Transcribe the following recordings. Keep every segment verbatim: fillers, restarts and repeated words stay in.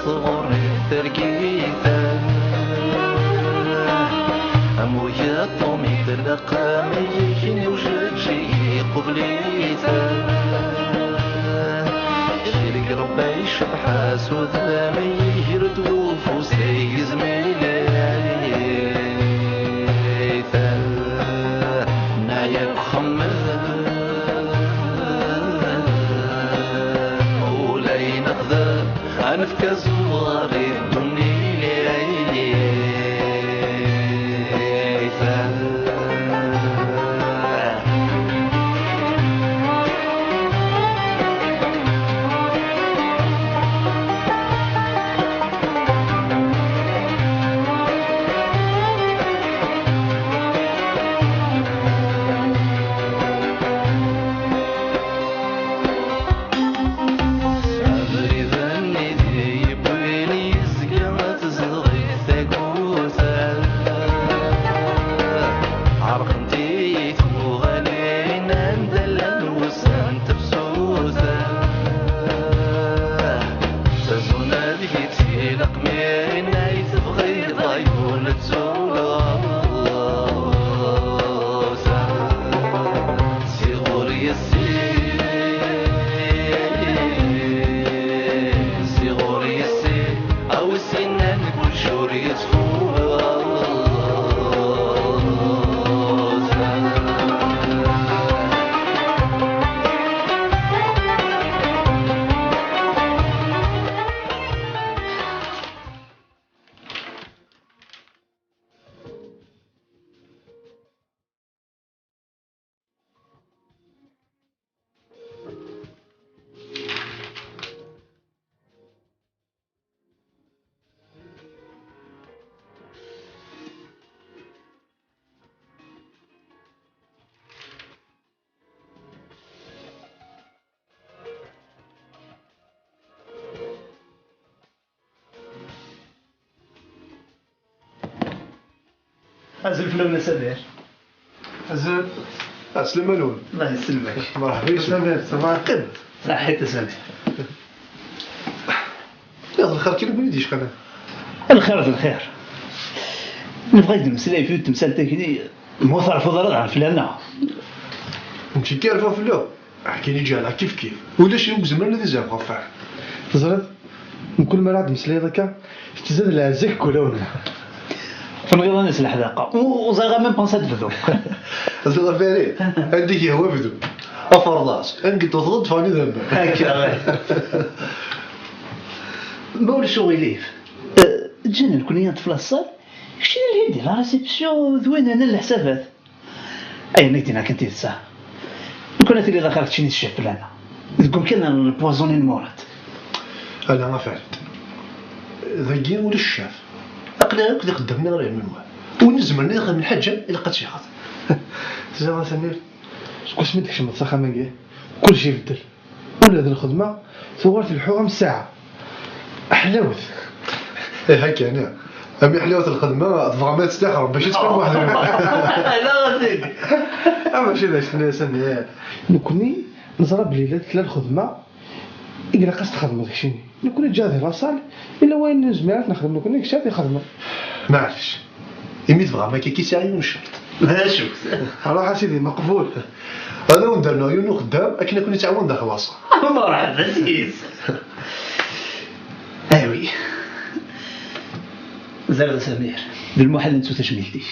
Sɣur targit am uyaṭum i tlaq am yigen ujeǧǧig iqubel-it. Cilig Rebbi icebḥ-as udem, iger-d ufus ay izmil-it. Neɛya deg uxemmem, ula i nexdem, ad nefk azuɣer i ddunit. Abrid-nni d-yewwin yezga tezdeɣ-it tagut. Ɛerqent-iyi tuɣalin anda llan wussan tefsut. Tazuna deg-i tilaq mi ay tebɣiḍ ay ul ttuleɣ. Si ɣur yessi, si ɣur yessi, a wi s-innan kullec ur yettfut. Azul fell-awen a Samir. Azul. Ɛeslama-nwen. Allah yesselmek. Merḥba yesselmek. Samir, ṣṣbeḥ qqim. Saḥit a Samir. Yaḍ lxir kan, win i d-yecqan. Lxir d lxir. Nebɣa ad d-nemmeslay ɣef temsalt-agi, ma ur terfiḍ ara dɣa fell-aneɣ. Nekk kan rfiɣ fell-aw. Akken i ǧeɛleɣ kif kif. Ulac win i izemren ad izerf ɣef waḥed. Teẓriḍ, mkul mi ara d-meslayeḍ akka, tettzad leɛza deg wulawen. Tenɣiḍ-anes leḥdaqa. U-, ur ẓriɣ même pas ad bdu. Ẓriɣ Farid, anda i k-yehwa bdu. Aferḍas, anga d-tewteḍ ḍfeɣ-n idammen. Akka. Ma ulac uɣilif, eh, ǧǧan nekni ad nṭef la salle, kečč d lhidi, la réception d wayen n leḥsabat. Ayen i k-d-yenna kan tidet, ah. Lukan ad tiliḍ axir keččini tecciḍ fell-aneɣ. Deg umkan n lpoison i nmurad. Ala a Farid. Dagi ulac ccaf. Aql-aɣ akk d ixeddamen ara yernun wa. Win izemren ad ixdem lḥaǧa, ilaq ad tt-yexdem. Teẓriḍ a Samir, seg wasmi d-tkecmeḍ s axxam-agi, kullec ibeddel. Ula d lxedma tuɣal tleḥḥu am ssaɛa. Ḥlawet. Ih, akka, niɣ. Ami ḥlawet lxedma, tebɣam ad testaxrem, bac ad teqqim weḥd-wen. Ala, a Sidi. Ah, mačči d acu tenna-yasen, eh. Nekni neẓra belli la tella lxedma i ilaq ad s-txedmeḍ keččini. Nekni ǧǧiɣ di laṣal, illa wayen nezmer ad t-nexdem nekni, kečč ad t-ixedmen. Maɛlic. Imi tebɣam akka, ki sɛiɣ yiwen ccerṭ. D acu? Ruḥ a Sidi, meqbul. Ad awen-d-rnuɣ yiwen uxeddam akken ad ken-ittɛawan daxel laṣal. Merḥba s-is. Awi. Ẓriɣ a Samir, d lmuḥal ad nettu tajmilt-ik.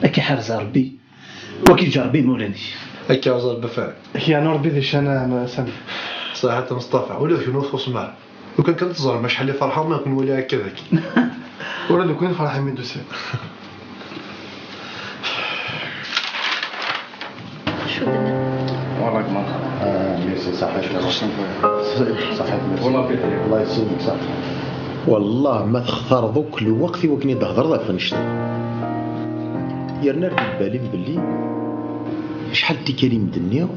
Ad k-iḥrez Rebbi, u ad k-yeǧǧ Rebbi imawlan-ik. Akka ẓer Bafan. Ak yeɛnu Rebbi di ccan a Samir. Ṣaḥit a Meṣṭafa, ula d kenwi ur txuṣṣem ara. Lukan kan teẓrem acḥal i ferḥeɣ mi ken-waliɣ akka dagi. Ula d nekkni nefreḥ imi d-tusiḍ. Voilà, comment. Ah, merci, صحيت. صحيت، merci. Bon appétit. الله يسلمك، صح. والله ما تختار دوك الوقت وكني تهضر ضعف نشتي. Yerna ar d-ibalin belli acḥal n tikkal i m-d-nniɣ,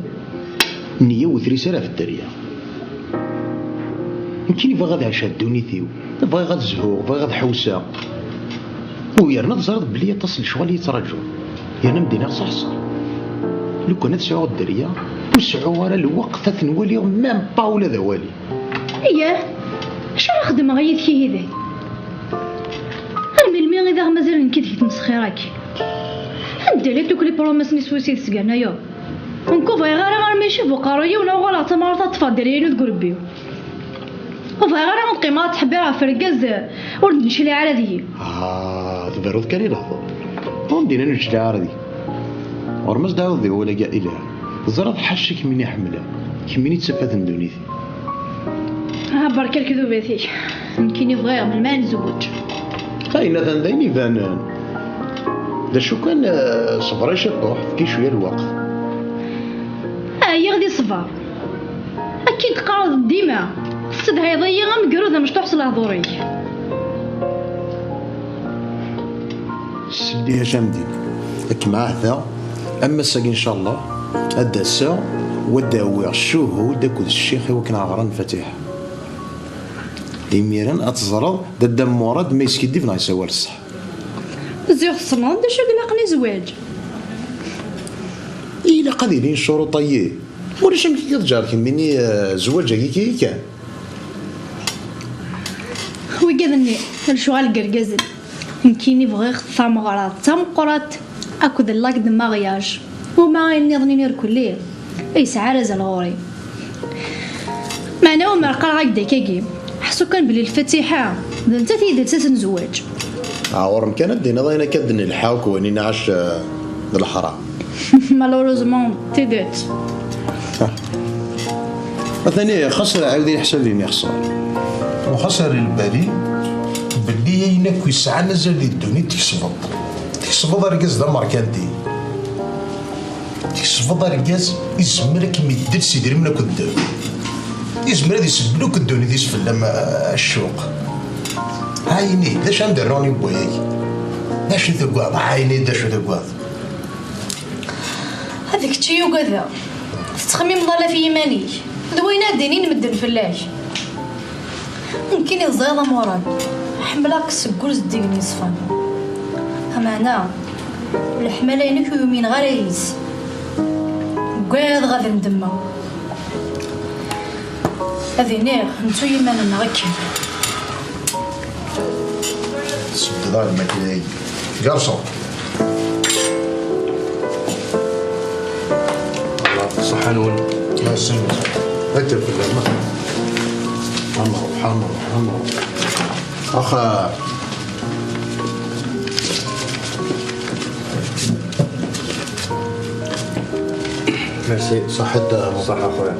nniya ur tris ara ɣef dderya. Nekkini bɣiɣ ad ɛiceɣ ddunit-iw, bɣiɣ ad zhuɣ, bɣiɣ ad ḥewseɣ. U yerna teẓriḍ belli aṭas n lecɣal i yi-ttṛaǧun. Yerna m-d-iniɣ ṣṣeḥ ṣṣeḥ. Lukan ad sɛuɣ dderya, ur seɛɛuɣ ara lweqt ad ten-waliɣ, même pas ula d awali. Eyyah. Acu ara xedmeɣ yid-k ihi dayi? Ar melmi i d aɣ-mazal nekk deg tmesxir-agi? Anda llant akk les promesses-nni swayes i d-tesgernayeḍ? Nekk ur bɣiɣ ara armi icib uqerruy-iw neɣ uɣaleɣ d tamɣart ad ṭṭfeɣ dderya-inu deg urebbi-w. Ur bɣiɣ ara ad qqimeɣ ad ttḥebbireɣ ɣef urgaz ur d-necliɛ ara deg-i. Ah, tberruḍ kan i lehdur. Ur d-nnan ur d-necliɛ ara deg-i. Ɣur-m ad s-d-ɛawdeḍ i wawal-agi a Ilha. Teẓriḍ ḥaca kemmini ḥemmleɣ, kemmini d tafat n ddunit. Ah, berka lekdubat-ik. Nekkini bɣiɣ melmi ad nezweǧ. Ayen atan d ayen ibanen. D acu kan, eh, ṣber-iyi ciṭuḥ, efk-iyi cwiya n lweqt. Ɛyiɣ di ṣṣber. Akken teqqareḍ dima, tessedhayeḍ-iyi am ugrud amecṭuḥ s lehdur-ik. Sel-iyi a Jamdin, ad kem-ɛahdeɣ, am ass-agi ncallah, ad d-aseɣ, u ad d-awiɣ ccuhud akked ccix i wakken ad ɣren lfatiḥa. Imiren ad teẓreḍ dadda-m Murad ma yeskiddib neɣ yessawal ṣṣeḥ. Ziɣ tessneḍ d acu i ilaqen i zzwaǧ? Ilaq ad ilin ccuruṭ-agi. Ulac amek i k-iḍǧer kemmini, eh, zzwaǧ-agi kan. Wigad-nni, lecɣal n yergazen. Nekkini bɣiɣ tameɣra d tameqqrant akked l'acte de mariage. Uma ayen nniḍen irkelli, ur yesɛi ara azal ɣur-i. Meɛna umer qqareɣ-ak-d akkagi, ḥṣu kan belli lfatiḥa d nettat i d lsas n zzwaǧ. Ɛawrem kan ad d-tiniḍ ayen akka d-nelḥa akk win i nɛac, eh, d leḥram. Malheureusement, d tidet. Atan ihi, xas ɛiwed i leḥsab-im ixṣer. U xas err i lbal-im belli ayen akk yesɛan azal di ddunit tkesbeḍ. Tkesbeḍ argaz d amerkanti. Tkesbeḍ argaz izmer ad kem-iddel s idrimen akked ddheb. Izmer ad isebbel akk ddunit-is fell-am, a, a ccuq. Ɛayen-iyi-d, d acu am d rrun i wway-agi? D acu i tugadeḍ? Ɛayen-iyi-d d acu i tugadeḍ? D kečč i ugadeɣ. Tettxemmimeḍ ala ɣef yiman-ik. D wayen ara d-inin medden fell-ak. Nekkini teẓriḍ a Murad, ḥemmleɣ-k seg ur zeddigen yeṣfan. Ameɛna, leḥmala-inek ur umineɣ ara yis. Ugadeɣ ad ndemmeɣ. Ad iniɣ, nettu iman-nneɣ akken. Tesbeddeḍ-aɣ lmakla-agi. Garçon. Ṣṣeḥḥa-nwen. Ad tafel lama. Ḥamṛ, ḥamṛ, ḥamṛ. Axa. Merci. Ṣaḥḥa-d. Ṣaḥḥa, a xuya.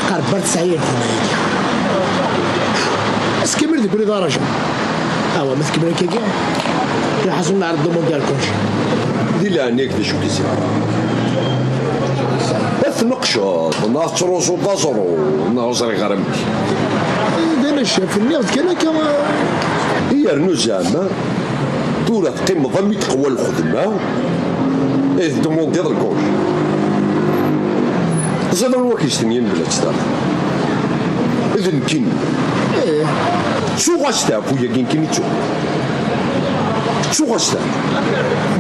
Ḥqer bar tesɛirt. Ass kamel deg wid ara jmeɛ. Awa, ma tkemmel akkagi, lḥaṣun neɛreḍ demande ar congé. Di leɛnaya-k, d acu k-izemren? Ad tneqceḍ, neɣ tettruẓuḍ aẓru, neɣ ur ẓriɣ ara amek. D ayen a ccaf, nniɣ-d kan akka. I yernu zeɛma, tura teqqimeḍ am i teqwa lxedma, i tedmuḍ iḍ lkuc. Teẓriḍ anwa k-yestenyan bla ttdax? D nekkini. Ttuɣ asteɛfu-yagi nekkini ttuɣ. Ttuɣ asteɛfu.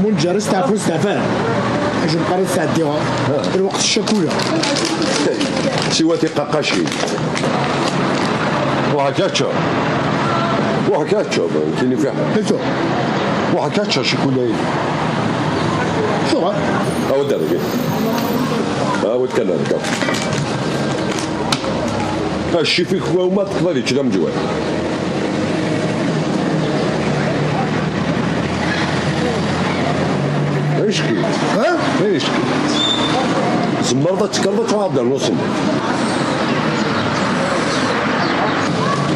Munǧer asteɛfu steɛfan. Acu meqqar i tesɛeddiɣ lweqt ccakula. Siwa tiqaqacin. Waḥ kačča. Waḥ kačča, kini fiḥ. Ito. Waḥ kačča cikula-yi. Tuɣal. Awad argay. Awad kan argay. Acif-ik wa uma teqḍa di člam ǧwal. Icki. Ha? Icki. Tzemreḍ ad tekkreḍ ad tṛuḥeḍ ar Nuṣi.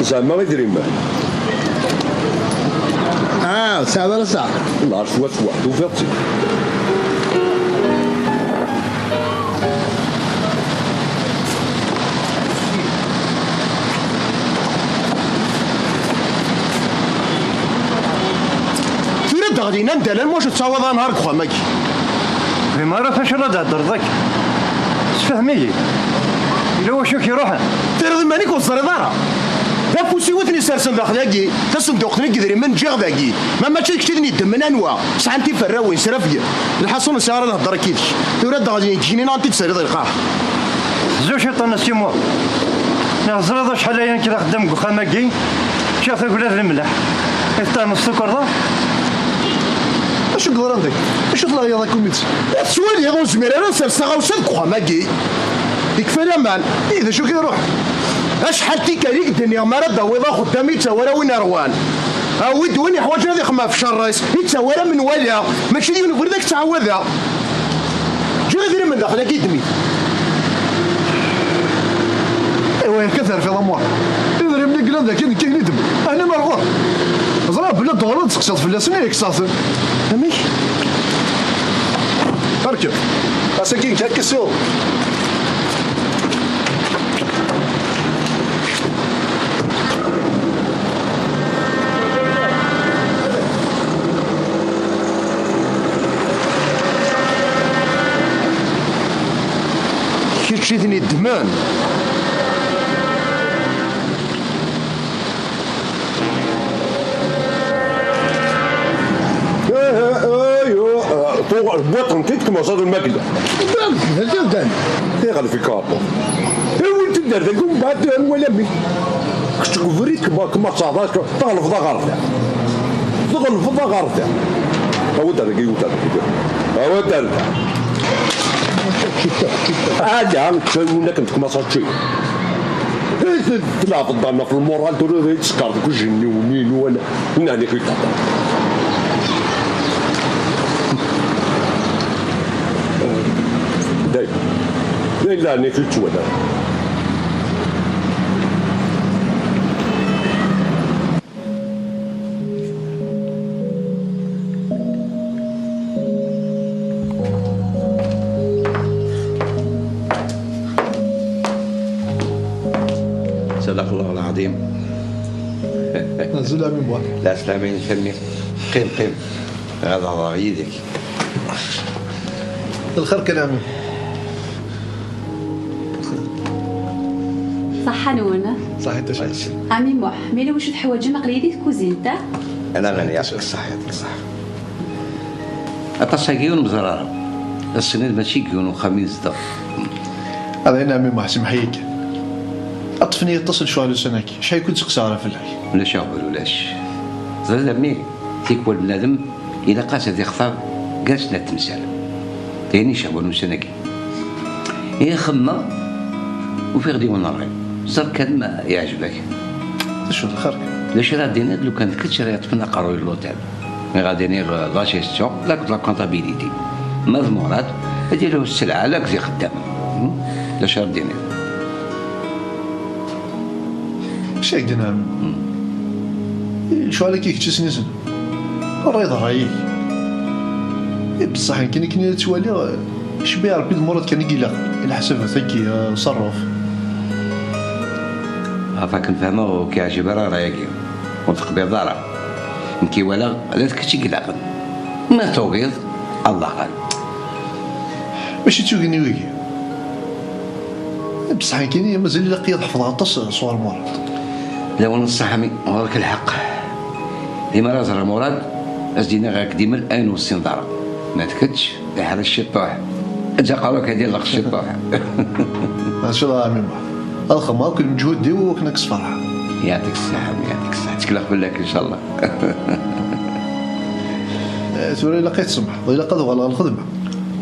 Zeɛma idrimen. Ah, tesɛiḍ ara ssaɛa. Nɛerf swaswa, tufiḍ-tt-id. Tura d-ɣlin anda llan, wacu tettawaḍ anhar deg uxxam-agi? Ur fhimeɣ ara ɣef wacu ara d-theddreḍ akk. Sefhem-iyi. Yella wacu i k-iruḥen? Terriḍ iman-ik ur teẓriḍ ara. D afus-iw i ten-isersen daxel-agi, tasenduqt-nni n yidrimen ǧǧiɣ dagi. Ma mačči d kečč i ten-iddmen anwa? Sɛan tiferrawin, srafgen. Lḥaṣun ur sɛiɣ ara lhedṛa yid-k. Tura d-ɣlin deg igenni neɣ ad ten-id-terriḍ i lqaɛa? Zu ciṭan a Si Muḥ. Neɣ teẓriḍ acḥal aya nekk d axeddam deg uxxam-agi, ččiɣ tagella d lemleḥ. I teṭṭerneḍ s tukerḍa? Acu yeḍran dagi? Acu tleɛyaḍ akk-nni? Tettwaliḍ ur nezmir ara ad nsers taɣawsa deg uxxam-agi. Yekfa laman. Ih, d acu k-iruḥ? Acḥal tikkal i k-d-nniɣ mi ara d-tawiḍ axeddam i ttawara win iṛwan. Awi-d win yeḥwaǧen ad ixemmem ɣef ccer-is, i ttawara menwala, mačči d yiwen ubrid ad k-ttɛawadeɣ. Ǧǧiɣ idrimen daxel-agi ddem-it. Aywa, akka terfiḍ a Muḥ. Idrimen i yellan dagi nekk i ten-iddem. Ɛni merɣeɣ? Ẓriɣ belli d-teɣleḍ ad tseqsiḍ fell-asen, i k-sseɣten. Amek? Rkeb. Ass-agi nekk akka s-yuɣ. Kečč i ten-iddmen. Buṭ n tidet kma ṣad lmakla. Iɣlef-ik Ṛebbi. Awi-t-id ar dagi, mbeɛd nwala amek. Kečč deg ubrid kma, kma tseɛḍaḍ, tɣelbeḍ aɣerda. Tɣelbeḍ aɣerda. Awi-d ar dagi, awi-d ar dagi. Awi-d ar da. Ala, ttawin akken kma ṣačči. Tleɛbeḍ dan ɣef lmural, tura d tsekkeṛ deg ujenniw-nni, wala. Nnan-ik i d-tehder. Day. Day, nnan-ik i d-twala. صدق الله العظيم. Azul a mmi Muḥ. La slam-inek a mmi. Qqim, qqim. Ad hḍreɣ yid-k. Lxir kan a mmi. Ṣaḥḥa-nwen. Ṣaḥit a cix. A mmi Muḥ, ma yella wacu teḥwaǧem, aql-iyi di tkuzint, a? Ala ɣani, yeɛṭik ṣṣeḥḥa, yeɛṭik ṣṣeḥḥa. Aṭas-agi ur nẓerr ara. Ass-nni mačči deg yiwen uxxam i nezdeɣ. Ala a mmi Muḥ, semmeḥ-iyi kan. Ṭṭfen-iyi aṭas n lecɣal ussan-agi. Acḥal i ken-ttseqsayeɣ fell-ak. Ulac aɣbel, ulac. Teẓriḍ a mmi, tikwal bnadem ilaq-as ad ixtar gar snat temsal. D ayen i cehwan ussan-agi. Ihi xemmeɣ, ufiɣ-d yiwen n ṛṛay. Ẓer kan ma yeɛjeb-ak. D acu, d lxir kan. D acu ara d-tiniḍ lukan d kečč ara yeṭṭfen aqerruy n l'hôtel? Mi ɣa d-iniɣ, euh, la gestion, la, la comptabilité. Ma d Murad, ad yili sselɛa, la d ixeddamen. Hmm? D acu ara d-tiniḍ? Acu ak-d-nɛem? Hmm. Lecɣal-agi kečč i sen-izen. Ṛṛay d ṛṛay-ik. I beṣṣeḥ, nekkini akken i ttwaliɣ, icebbeɛ Ṛebbi d Murad kan i ilaq i leḥsabat-agi, eh, ṣerref. Ɣef akken fehmeɣ, ur k-yeɛjib ara ṛṛay-agi. Ur teqbileḍ ara. Nekk i walaɣ, ala d kečč i ilaqen. Ma tugiḍ, Allah ɣaleb. Mačči d tugni wigi. Beṣṣeḥ nekkini mazal ilaq-iyi ad ḥefḍeɣ aṭas sɣur Murad. Lawan ṣṣeḥ a mmi, ɣur-k lḥeqq. Limer ara ẓreɣ Murad, ad s-d-iniɣ ad k-d-imel ayen ur tessineḍ ara. Ma d kečč, iḥrec ciṭṭuḥ. Eǧǧ aqerru-k ad ileɣ ciṭṭuḥ. Maca a mmi Muḥ. Ad xedmeɣ akk lmeǧhud-iw i wakken ad k-sferḥeɣ. Yeɛṭik ṣṣeḥḥa a mmi, yeɛṭik ṣṣeḥḥa. Ttekleɣ fell-ak, ncallah. Eh, tura ilaq ad tsemḥeḍ, ilaq ad uɣaleɣ ɣer lxedma.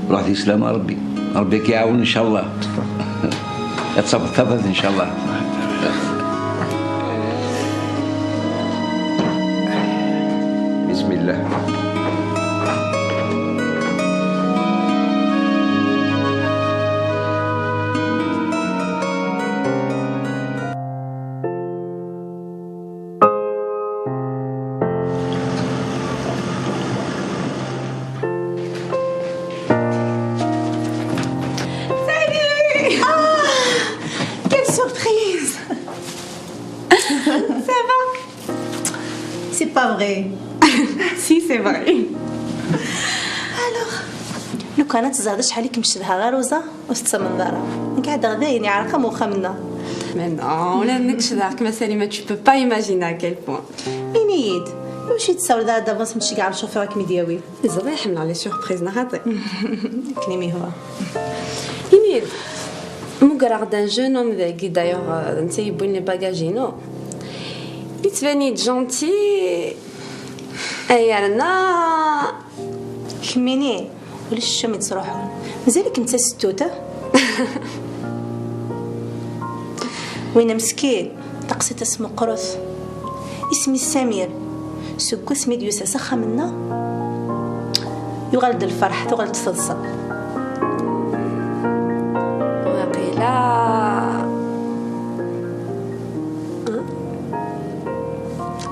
Ruḥ di sslama a Ṛebbi. Ṛebbi ad k-iɛawen, ncallah. Ad tafeḍ tafat, ncallah. Bismillah. C'est pas vrai. Si, c'est vrai. Alors, lukan ad tezɛeḍ acḥal i kem-cedhaɣ a Rosa, ur tettamneḍ ara. Nekk ɛeddaɣ dayen, yeɛreq am uxxam-nneɣ. Mais non, ula d nekk cedhaɣ-kem a Salima, tu peux pas imaginer à quel point. Ini-yi-d, iwacu i d-tessawleḍ ara d'avance, mačči kra n ccofur ad kem-id-yawi? Teẓriḍ ḥemmleɣ les surprises, neɣ xaṭi? Akken i m-yehwa. Ini-d, mmugreɣ-d un jeune homme dagi, d'ailleurs, euh, d netta yewwin les bagages-inu. Yettban-iyi-d gentil, yerna Kemmini, ulac ccum i d-ttruḥun. Mazal-ikem d tasettut, ah? Winna meskin, taqsiṭ-is meqqret. Isem-is Samir. Seg wasmi i d-yusa s axxam-nneɣ, yuɣal-d lferḥ, tuɣal-d teḍsa. Waqila.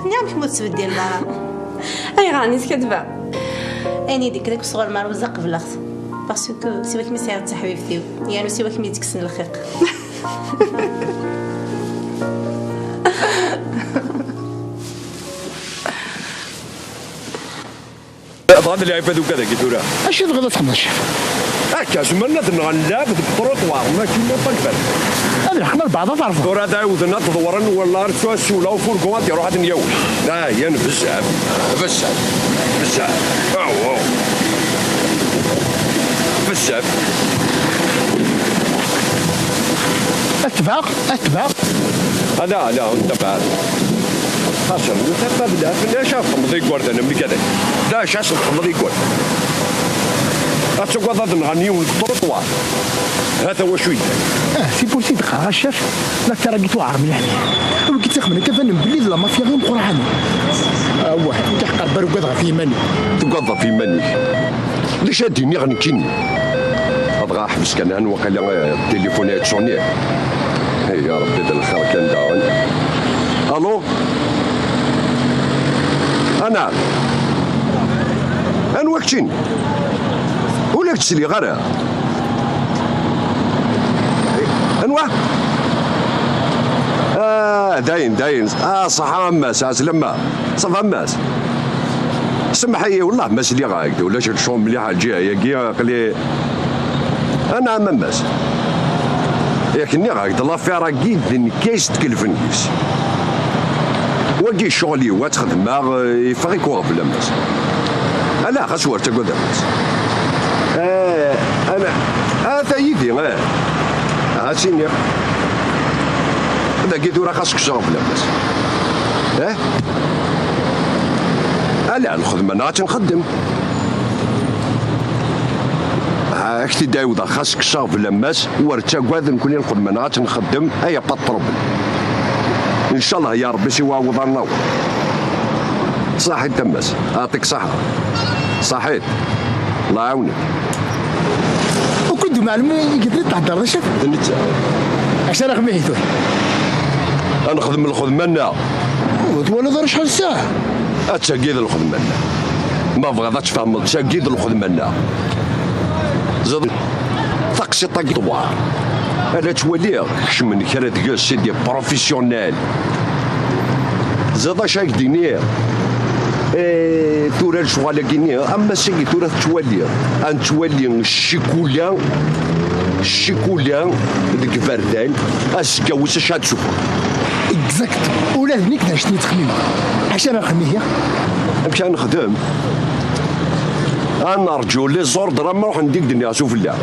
Nniɣ-am kemm ur tettbeddileḍ ara. Ayɣer ɛni skaddbeɣ? Ayen i d-ikka deg usɣur n Marwuza qebleɣ-t. Parce que siwa kemm i sɛiɣ d taḥbibt-iw, yernu siwa kemm i d-itekksen lxiq. Bɣan lɛibad ugadagi tura. Acu tebɣiḍ ad txedmeḍ, ccef? Akka, zemren ad nɣen lɛebd deg ṭruṭwar, mačči n uṭagbat. Ad leḥqen albeɛḍ ad terfeḍ. Tura ad ɛiwden ad ḍewren, wala ar tura ssiwleɣ ufurgu ad iruḥ ad ten-yawi. Ɛyan bezzaf, bezzaf, bezzaf. Aw, aw. Bezzaf. Atbaɣ, atbaɣ. Ala, ala, ur tebɛed. Xaṣer, ur tebɛed, la, fell-i acu ad txedmeḍ igerdan am nekk? D acu ad txedmeḍ igerdan? Ad tagadeḍ ad nɣen yiwen deg ṭruṭwar. Hata wacu yellan. Ah, c'est pour ça i d-qqareɣ a ccaf, l'affaire-agi tuɛer mliḥ mliḥ. Wigi ttixemen akka banen belli d la mafia i imeqqranen. Awah, nekk ḥeqqer bar ugadeɣ ɣef yiman-iw. Tugadeḍ ɣef yiman-ik? D acu ad d-iniɣ nekkini? Dɣa ḥbes kan, han waqila, eh, tilifun yettṣuni. Ay, ya Rebbi, d lxir kan daɣen. Allo? Anɛam? Anwa keččini? Ula k-tt-sliɣ ara. Anwa? Ah, dayen, dayen. Ah, ṣaḥa a Mass, ɛeslama. Ça va a Mass? Semmeḥ-iyi, wellah ma sliɣ-ak-d, ulac ccɣel mliḥ a lǧiha-agi, aql-i. Anɛam a Mass. Yak nniɣ-ak-d, l'affaire-agi d nekk ay s-tkelfen deg-s. Wagi ccɣel-iw, ad t-xedmeɣ, eh, yeffeɣ-ik uɣbel a Mass. Ala, xas ur ttagad a Mass. Eh, ana, ata yid-i, eh. Ad s-iniɣ. Dagi tura xas kkseɣ fell-am. Eh? Ala, lxedma-nneɣ ad tt-nxeddem. Ak-t-id-ɛiwdeɣ, xas kkseɣ fell-am, ur ttagad, nekkni lxedma-nneɣ ad tt-nxeddem, ay apa ṭṭrubel. Ncallah ya Rebbi, siwa awḍan naweḍ. Ṣaḥit a Mass, aɛṭik ṣaḥa. Ṣaḥit. Allah iɛawen-ik. Ukud d umɛellem i yedri theddreḍ a ccaf? D netta. Acu ara nexdem ihi tura? Ad nexdem lxedma-nneɣ. Ur twalaḍ ara acḥal ssaɛa? Ad tagi d lxedma-nneɣ. Ma bɣiḍ ad tfehmeḍ, tagi d lxedma-nneɣ. Ẓid taqsiṭ-agi tewɛer. Ala ttwaliɣ kecmen kra deg-s, c'est des professionnels. Ẓid acu ak-d-iniɣ? Eh, tura lecɣal-agi-nni, am ass-agi tura tettwaliḍ, ad nettwali ccikula, ccikula deg iberdan, azekka wissen acu ad d-teffeɣ. Exact. Ula d nekk d acu i ttxemmimeɣ. Acu ara nexdem ihi? Amek ara nexdem? Ad nerǧu les ordres ama ruḥen-d i k-d-nniɣ sufella.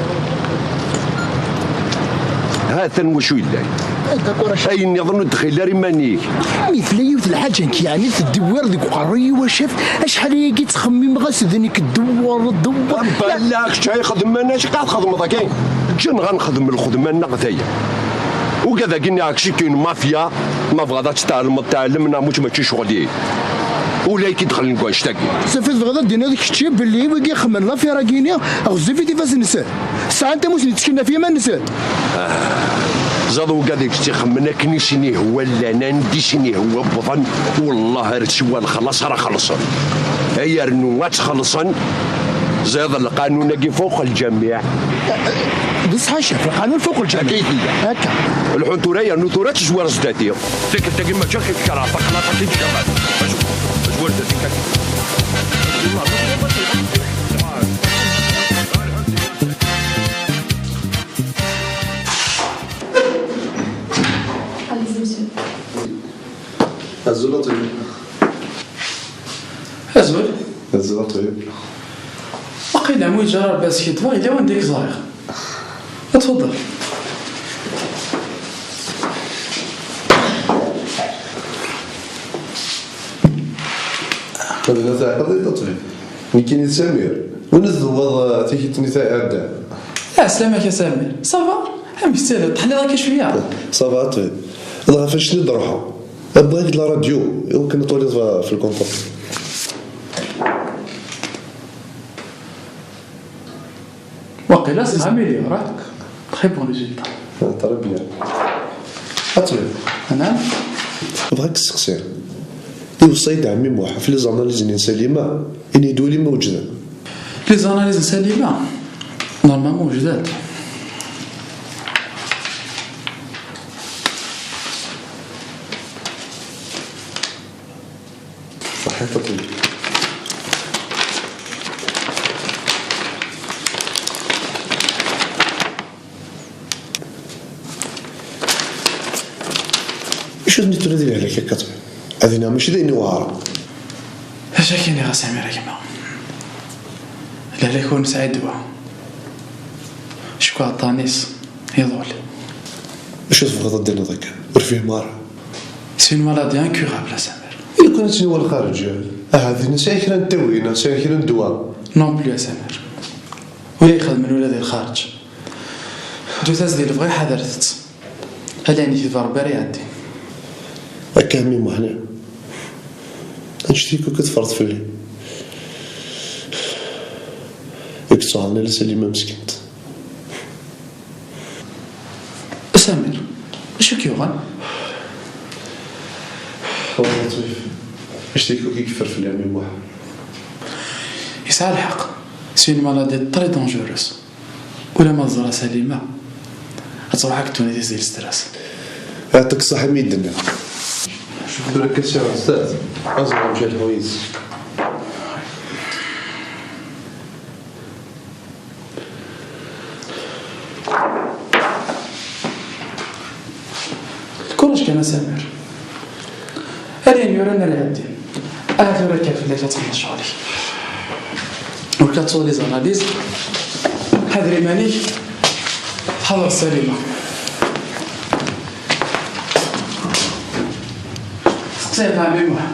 Ha-t-an wacu yellan. Ayen nniḍen ur d-xil ara iman-ik. Mi tella yiwet lḥaǧa nekk yeɛni teddiwir deg uqerruy-iw a ccaf, acḥal ayagi ttxemmimeɣ-as d nekk dewwer, dewwer. Bala kečč ay xedmen, acu qa txedmeḍ akka? Ǧǧan ɣa nexdem lxedma-nneɣ daya. Ugad-agi nniɣ-ak c'est une mafia, ma bɣiḍ ad tt-tɛelmeḍ tɛellem, neɣ mačči mačči ccɣel-ik. Ula i k-idxlen deg wannect-agi. Safi tebɣiḍ ad d-tiniḍ kečči belli wigi xemmen l'affaire-agi-nni ɣezzifit ifassen-nsen? Sɛan tamusni ttekkin ɣef yiman-nsen. Ẓad ugad i tt-ixemmen akken i sen-ihwa llan, anda i sen-ihwa wwḍen, wellah ar siwa lexlaṣ ara xellṣen. Ay rnu ad tt-xellṣen, ẓid lqanun-agi fuq lǧamiɛ. D ṣṣeḥ a ccaf, lqanun fuq lǧamiɛ. Akka i tella. Akka. Lḥun tura yernu tura tezwar zdat-i. Tikkelt-agi mačči ak-d-kerheɣ taqlaṭ-agi n Ǧamal. Azul a ṭbib. Azul. Azul a ṭbib. Waqila mu yeǧǧa Rebbi ad skiddbeɣ, yella wanda i k-ẓriɣ. Tfeḍḍel. Wala teɛqeḍ-it a ṭbib. Nekkini d Samir. Win tdewwaḍ, eh, tikkelt-nni tɛedda. Ɛeslama-k a Samir. Ça va? Amek tettiliḍ? Teḥliḍ akka cwiya? Ça va a ṭbib. Dɣa ɣef acu i d-ruḥeɣ? Bɣiɣ la radio, iwakken ad twaliḍ f-, f lkunṭur. Waqila c'est amélioré. Très bon résultat. Ah, très bien. A ṭbib. Anam? Bɣiɣ ad k-sseqsiɣ. Iweṣṣa-yi-d ɛemmi Muḥ ɣef les analyses n Salima, ini-d wali ma wejden. Les analyses n Salima, normalement wejden. Ṣaḥit a ṭbib. Acu d-nitni di lehlak akka ṭbib? Adina mačči d ayen iweɛren. Acu akka nniɣ a Samir a gma? Lehlak ur nesɛi ddwa. Cku aṭṭan-is iḍul. Acu tebɣiḍ ad d-tiniḍ akka? Ur fhimeɣ ara. C'est une maladie incurable a Samir. Lukan ad tt-niwa lxarǧ, ahat nesɛi kra n ttawil, nesɛi kra n ddwa. Non plus a Samir. Ula ixedmen ula di lxarǧ. Ǧǧut-as di lebɣi ḥadret-tt. Ala ayen i ketba Rebbi ara iɛeddin. Akka a mmi Muḥ, annect-ik akk teffreḍ fell-i. Ur k-ttɣaḍen ara Salima meskint. A Samir, acu k-yuɣen? Wallah a ṭbib, annect-ik akk i yeffer fell-i a mmi Muḥ. Yesɛa lḥeqq, c'est une maladie très dangereuse. Ula ma teẓra Salima, ad truḥ akk ddunit-is di lestras. Yeɛṭik ṣṣeḥḥa mi yi-d-tenniḍ. Tura akka sɛiɣ zdat, ad ẓreɣ amek ara lḥu yid-s. Kullec kan a Samir. Ala ayen yuran ara iɛeddin. Aha tura akka fell-ak ad txedmeḍ ccɣel-ik. Ur ka ttuɣ les analyses. Ḥader iman-ik. Tḥader Salima. Seqsi ɣef ɛemmi Muḥ.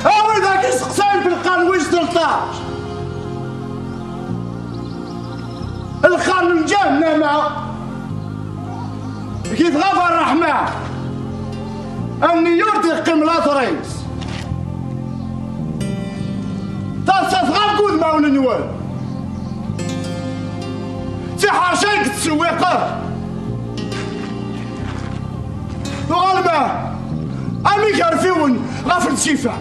A widak iseqsayen fi lqern wis tleṭṭac, lqern n lǧahennama, deg-i tɣab ṛṛeḥma, a nniya ur d-iqqim later-is. Taḍsa tɣab deg wudmawen-nwen. D tiḥerci i yettṣewwiqen. Tuɣalem am igerfiwen ɣef lsifa.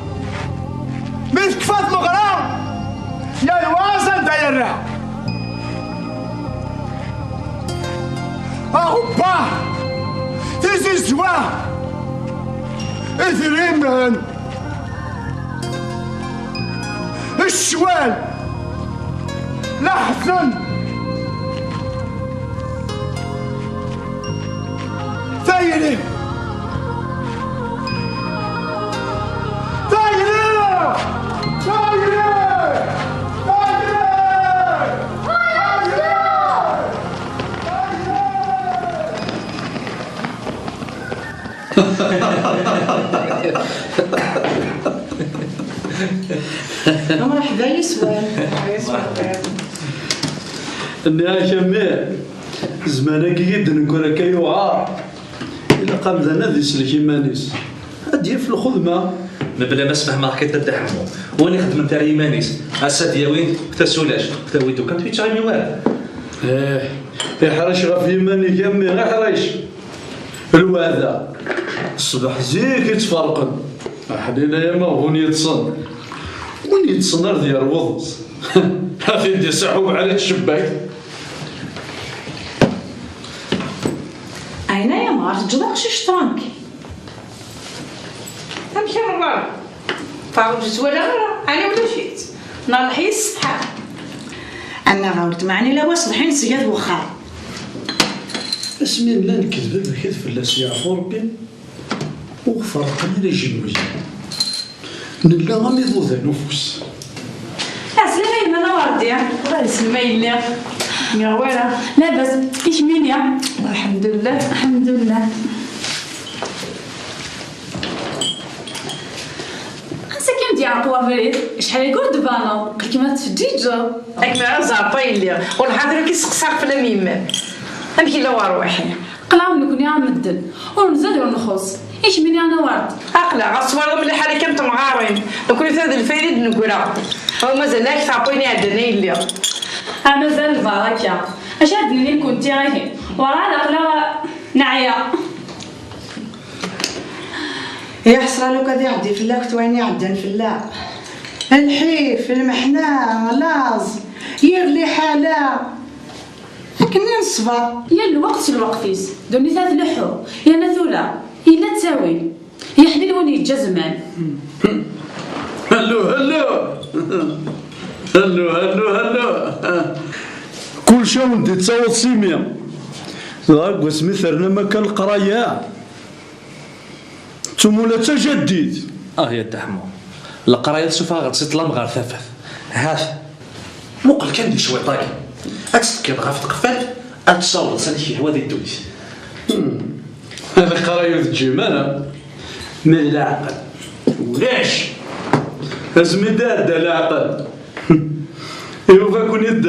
Mi tekfa tmeɣra, yal wa s anda yerra. Aɣebbar, tizizwa, idrimen, ccwal, leḥzen, tayri, tayri, tayri, tayri, tayri. Mṛeḥba yes-wen. Nniɣ-ak a mmi, zzman-agi i d-nekker akka yuɛer. Ilaq amdan ad islek iman-is, ad d-yaf lxedma. Mebla ma sfehmeɣ-k-id a Dda Ḥemmu, win ixedmen tara iman-is, ass ad yawi tasulact, tawi-d ukan yettɣimi wara. Eh, iḥrec ɣef yiman-ik a mmi, iḥrec. Lweɛda, ṣṣbeḥ zik i tt-ferqen. Aḥlil ay amaɣbun yeṭṭsen. Win yeṭṭsen ar d yerwuḍ. Ad t-id-isaḥ ubeḥri d tcebbak. Ɛinaya mar teǧǧeḍ aqcic tranquille. Amek a Newwara? Taɣeǧǧet wala ara, ɛni ulac-itt? Neɣ leḥyi ssetḥa? Annaɣ a weltma, ɛni la wa ṣṣbeḥ i nesga d wexxar? Asmi nella nekk d baba-k ad fell-as yeɛfu Rebbi, ur ɣ-ferqen ara ijenwiyen. Nella am iḍudan ufus. Ɛeslama yemma Lawerdi. Allah yesselma yelli. Nniɣ wala. Labas, i kemmini? Lḥemdullah. Lḥemdullah. Ansa kan d-yeɛreq wabrid, acḥal agi ur d-tbaneḍ, aql-ikem ad tfeǧǧiǧeḍ. Akken ara zeɛreq a yelli, ur nḥader akk i seqsaɣ fell-am yemma-m. Amek yella werwaḥi? Aql-aɣ nekkni am medden, ur nzad ur nxuṣ. I kemmini a Newwara? Aql-aɣ, ɣas twalaḍ mliḥ ara kan temɣarin, nekkni tura d lfayda i d-neggra. Aw mazal-ak tɛeṭṭuyin iɛeddan a yelli. Ah, mazal lbaraka. Acu ara d-nini nekkenti ihi? Werɛad aql-aɣ neɛya. Ya ḥesra lukan ad iɛeddi fell-ak wayen iɛeddan fell-aɣ. Lḥif, lmeḥna, laẓ, yir liḥala. Akken i neṣber. Yal lweqt s lweqt-is, ddunit ad tleḥḥu, yerna tura, yella ttawil. Yeḥlil win yeǧǧa zzman. Hello, hello. Hello, hello, hello. Kulci a wen-d-ittaweḍ s imi. Dɣa deg wasmi ternam akka leqraya, d tumula d tajaddit. Ah ya Dda Ḥemmu, leqraya tessufeɣ-aɣ-d si ṭṭlam ɣer tafat. Hat. Muqel kan di cwiṭ-agi. Ad tettekkiḍ ɣef tqeffalt, ad tessawḍeḍ s amek yehwa di ddunit. Hmm. Leqraya ur teǧǧim ara. Ma d leɛqel, ulac. Asmi d-iɛedda leɛqel, yufa-ken-id.